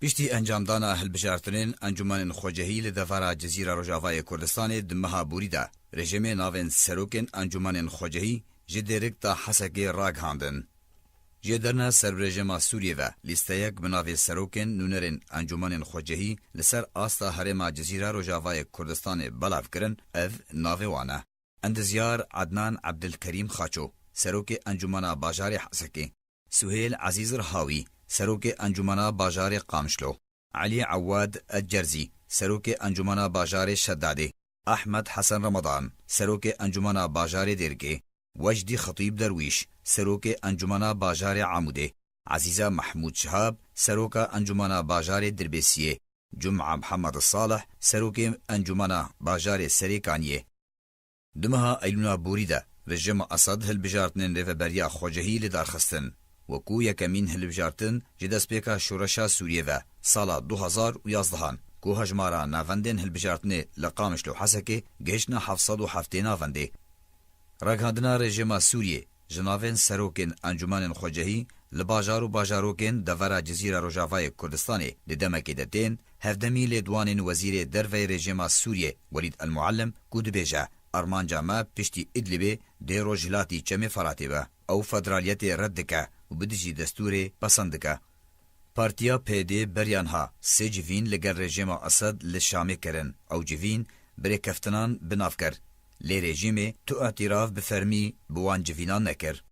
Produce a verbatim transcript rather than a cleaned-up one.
Piştî encamdana hilbijartinên Encûmenên Xwecehî li devera Cizîra Rojavayê Kurdistanê di meha Borî de, rejîmê navên serokên Encûmenên Xwecehî ji Dêrik ta Hesekê ragihandin. Jêderina ser bi rejîma Sûriyê ve lîsteyek bi navê serokên nûnerên Encûmenên Xwecehî li ser asta herêma Cizîra Rojavayê Kurdistanê belav kirin, ev navê wan e: Endizyar Ednan Ebdilkerîm Xaço, serokê Encûmena Bajarê Hesekê; Suhêl Ezîz Rihawî, serokê Encûmena Bajarê Qamişlo; Elî Ewad Edcerzî, serokê Encûmena Bajarê Şedadê; Ehmed Hesen Ramadan, serokê Encûmena Bajarê Dêrikê; Wecdî Xetîb Derwîş, serokê Encûmena Bajarê Amûdê; Ezîza Mehmûd Şihab, seroka Encûmena Bajarê Dirbêsiyê; Cuma Mihemed Salih, serokê Encûmena Bajarê Serêkaniyê. Di meha Eylûna Borî de rejîma Esad hilbijartinên Rêveberiya Xwecehî li dar xistin, wekû yekemîn hilbijartin ji destpêka Şoreşa Sûriyê ve sala du hezar û yazdehan, ku hejmara navendên hilbijartinê li Qamişlo û Hesekê gihiştine heft sed û heftê navendê. Ragihandina rejîma Sûriyê ji navên serokên Encûmenên Xwecehî li bajar û bajarokên devera Cizîra Rojavayê Kurdistanê di demekê de tên, hevdemî lêdwanên Wezîrê Derveyê rejîma Sûriyê Welîd El Muallim, ku dibêje, armanca me piştî Idlibê dê Rojhilatî Çemê Feratê be. Ew federaliyetê red dike û bi dijî destûrê pesend dike. Partiya P D beriya niha sê civîn li gel rejîma Esed li Şamê kirin. Ew civîn bi rêkeftinan bi nav kir. Lê rejîmê tu îtîraf bi fermî bi wan civînan nekir.